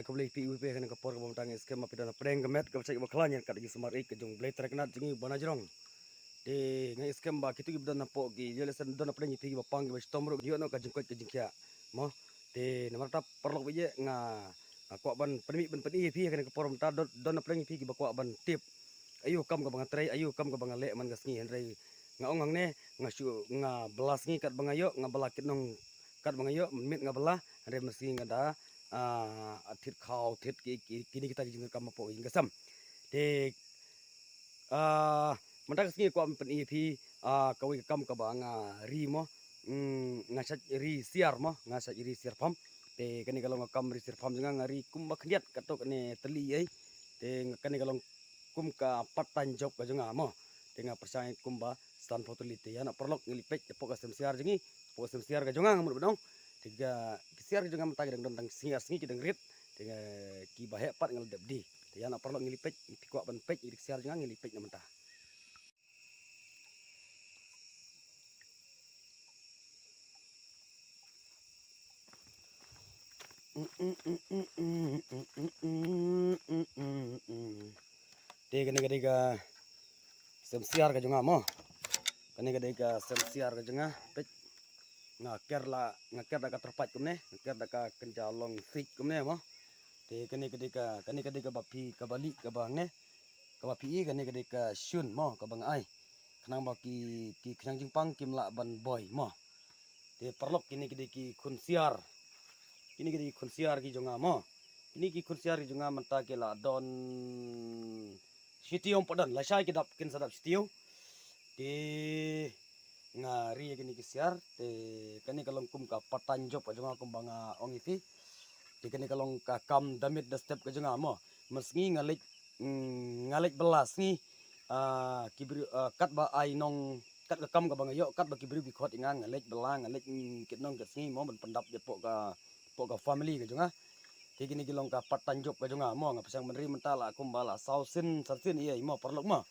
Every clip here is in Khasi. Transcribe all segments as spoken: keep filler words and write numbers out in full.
Khublei phi ïa phi ha kane ka por kaba mynta, nga skhem ba phi don hapdeng ka met kaba shait kaba khlaiñ ïa ka ktien sumar ïa ka jong U Blei Trai Kynrad jong ngi ba na jrong. Te nga skhem ba kito kiba don hapoh ki, ïa lehse don hapdeng ïa phi kiba pang kiba shitom ruh, ïoh noh ka jingkoit ka jingkhiah, mo. Te namar kata paralok ba ïeit, nga, nga kwah ban pynmih ban pyni ïa phi ha kane ka por mynta, don, don hapdeng ïa phi kiba kwah ban tip aïu kam kaba nga trei, aïu kam kaba nga leh man ka sngi. Hynrei nga ong hangne, nga shu, nga bylla sngi katba nga ïoh, nga bylla kynnoh katba nga ïoh, mynmiet nga bylla, hynrei mynsngi nga da, ah, thied khaw thied ki, ki, kine kita ki jingdonkam hapoh ka jingkasem. Te, ah, mynta ka sngi kwah ban pyni ïa phi, ah, kawei ka kam kaba nga ri, mo. Hmm, nga shait ri siar, mo, nga shait ri siar pham. Te kane ka long ka kam ri siar pham jong nga, nga ri kumba khyndiat katto katne tylli ei. Te kane ka long kum ka part time job ka jong nga, mo. Te nga pyrshang kumba sanphew tylli. Te ïa na paralok ngi leit peit hapoh ka sem siar jong ngi, hapoh ka sem siar ka jong nga, nga mut ban ong. Te ka, ki siar ka jong nga mynta ki dang don tang sngi ar sngi ki dang rit. Te nga, kiba heh pat nga la dep die. Te ïa na paralok ngi leit peit, phi kwah ban peit ïa ki siar jong nga, ngi leit peit na mynta. Te kane ka dei ka sem siar ka jong nga, mo. Kane ka dei ka sem siar ka jong nga. Peit. Nga ker la, nga ker da ka tyrpait kumne, nga ker da ka kynja long sik kumne, mo. Te kane ka dei ka, kane ka dei kaba phi, kaba lieh, kaba nge, kaba phi i, kane ka dei ka shun, mo, kaba nga ai. Khnang ba ki, ki khñiang jingpang kim lah ban boi, mo. Te paralok, kine ki dei ki khun siar. Kine ki dei ki khun siar ki jong nga, mo. Kine ki khun siar ki jong nga mynta ki la don shitiew, ym pat don, lashai ki dap, kin sa dap shitiew. Te nga ri ïa kine ki siar, te kane ka long kum ka part time job ka jong nga kumba nga ong ïa phi. Te kane ka long ka kam da miet da step ka jong nga, mo. Mynsngi nga leit, mm, nga leit bylla sngi, ah, ki briew, ah, katba ai nong, kat ka kam kaba nga ïoh, katba ki briew ki khot ïa nga, nga leit bylla, nga leit, mm, kit nong kit sngi, mo, ban pyndap ïa hapoh ka, hapoh ka family ka jong nga. Te kine ki long ka part time job ka jong nga, mo, nga pyrshang ban ri mynta la kumba la saw sien san sien ei, mo, paralok, mo.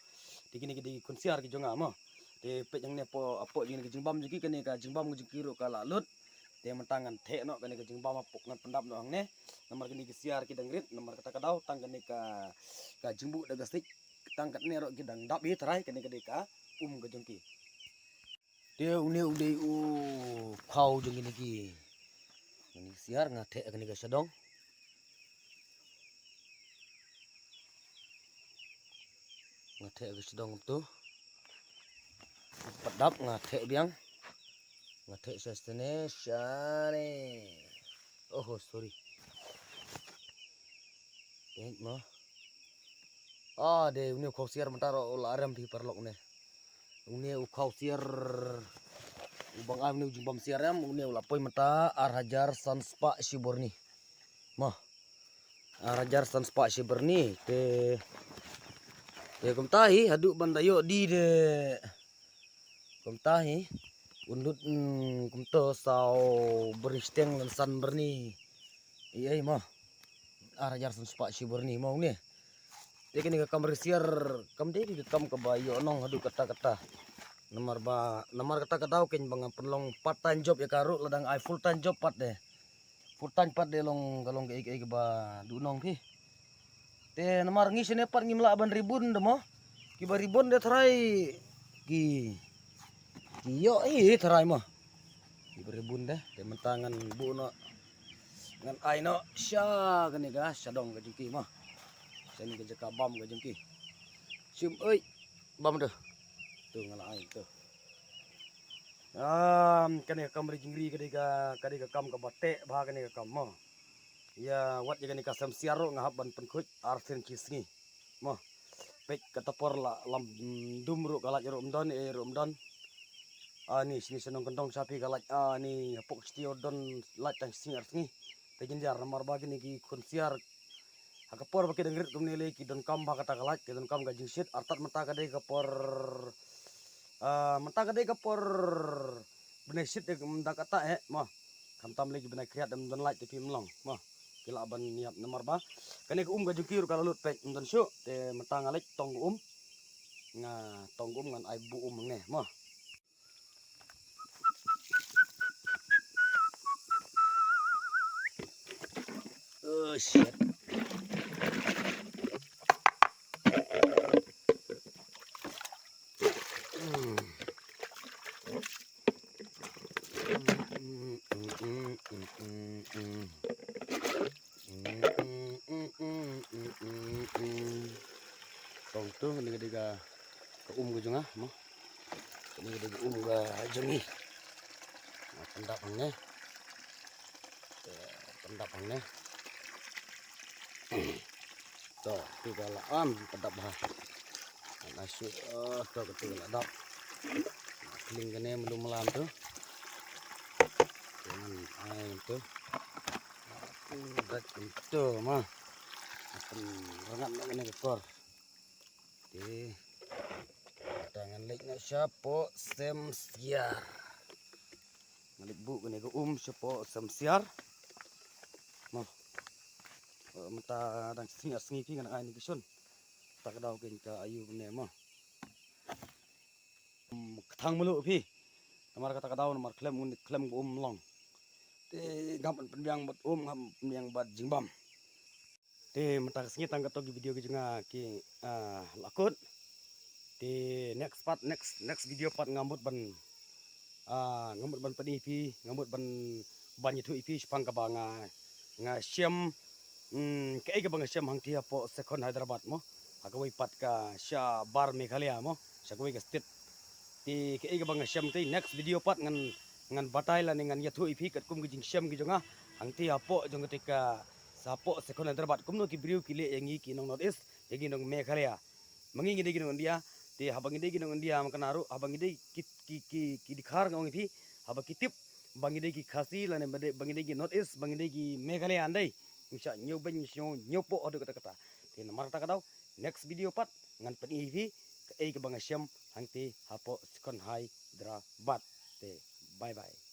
Te kine ki dei ki khun siar ki jong nga, mo. Te peit hangne hapoh, hapoh kine ki jingbam jong ki, kane ka jingbam jong ki ruh ka la lut. Te mynta ngan theh noh kane ka jingbam hapoh, ngan pyndap noh hangne. Namar kine ki siar ki dang rit, namar kata ka daw tang kane ka, ka jingbuh da ka sik, tang katne ruh ki dang dap hi tharai, kane ka dei ka um ka jong ki. Te une u dei u khaw jong kine ki, kine ki siar. Nga theh kane ka shadong. Nga theh ka shadong tu. Pat dap nga theh biang. Nga theh sha sene, shane. Oh, sorry. Peit mo. Ah, de une u khaw siar mynta ruh u la rem phi paralok ne. Une u khaw siar. U bang ai une u jingbam siar em, une u la poi mynta ar hajar san spah shi byrni. Mo. Ar hajar san spah shi byrni. Te, te kumta hi haduh ban da ïoh die de. Kumta hi. Un lut, mm, kumta saw byrni shiteng lane san byrni. Ei ei mo. Ar hajar san spah shi byrni mo une. Te kane ka kam ri siar kam dei ka kam kaba ïoh nong haduh katta katta. Namar ba, namar kata ka daw kein ba nga pynlong part time job ïa ka ruh, lada nga ai full time job pat de. Full time pat de long ka long kaei kaei kaba duh nong phi. Te namar ngi shane pat ngim lah ban ri bun de mo. Kiba ri bun de tharai ki, ki ïoh i tharai mo. Kiba ri bun de, te mynta ngan buh noh, ngan ai noh sha kane ka shadong ka jong ki mo. Sha kane ka jaka bam ka jong ki. Shim oi, bam de. Tu nga la ai tu. Um, kane ka kam ri jingri ka dei ka, ka dei ka kam kaba teh bha kane ka kam mo. Ïa wat ïa kane ka sem siar ruh nga hap ban pynkhuid ar sien shi sngi. Mo. Peit kata por la lam, mm, dum ruh ka lait ruh ym don, ei ruh ym don. Ani shini shnong kyndong sha phi ka lait, ani hapoh shtiew don lait tang shi sngi ar sngi. Te jynjar namar ba kine ki khun siar ha ka por ba ki dang rit kumne lei ki donkam bha kata ka lait, ki donkam ka jingshit. Artat mynta ka dei ka por, ah, mynta ka dei ka por bnai shit de, ym da kata eh mo. Khamtam lei ki bnai khriat ym don lait te phi ym long mo. Ki lah ban ïap namar ba kane ka um ka jong ki ruh ka la lut, peit ym don shuh. Te mynta nga leit tong ka um, nga tong ka um ngan ai buh um hangne mo. Oh shit. Um ka jong nga mo. Kane ka dei ka um ka jong ngi. Nga pyndap hangne. Te pyndap hangne. To, tu ka la am pyndap ha. Nga shu, eh, to ka tu ka la dap. Kling kane melu melam tu. Jangan ai tu. Tu dak tu ma. Akan rengat nak kena kekor. Te ta ngan leit noh shapoh sem siar. Ngan leit buh kane ka um shapoh sem siar. Mo. Eh, mynta dang sngi ar sngi phi ngan ai ni ka shun. Ta ka daw kein ka ayu ne mo. Hmm, kthang mluh phi. Namar kata ka daw namar khlem un khlem ka um long. Te ngam pynbiang bad um, ngam pynbiang bad jingbam. Te mynta ka sngi tang kato ki video ki jong nga ki, ah, la kut. Te next part, next, next video part nga mut ban, ah, nga mut ban pyni phi, nga mut ban, ban ïathuh ïa phi shaphang kaba nga, nga shem, mm, kaei kaba nga shem hangtei hapoh Sekhon Hyderabad mo. Ha kawei pat ka shabar Meghalaya mo, sha kawei ka state. Te kaei kaba nga shem te next video pat ngan, ngan batai lane ngan ïathuh ïa phi katkum ki jingshem ki jong nga hangtei hapoh jong kata ka, shapoh Sekhon Hyderabad kumno ki briew ki leh ïa ngi ki nong North East, ïa ngi nong Meghalaya. Ma ngi ngi dei ki nong India, te haba ngi dei ki nong India ma kane ruh, haba ngi dei ki, ki, ki, ki dkhar nga ong ïa phi, haba ki tip ba ngi dei ki Khasi lane ba dei, ba ngi dei ki North East, ba ngi dei ki Meghalaya ndei. Ngi shah ñiewbeiñ, ñiew, ñiewpoh haduh katta katta. Te namar kata ka daw next video pat ngan pyni ïa phi kaei kaba nga shem hangtei hapoh Sekhon Hyderabad. Te bye bye.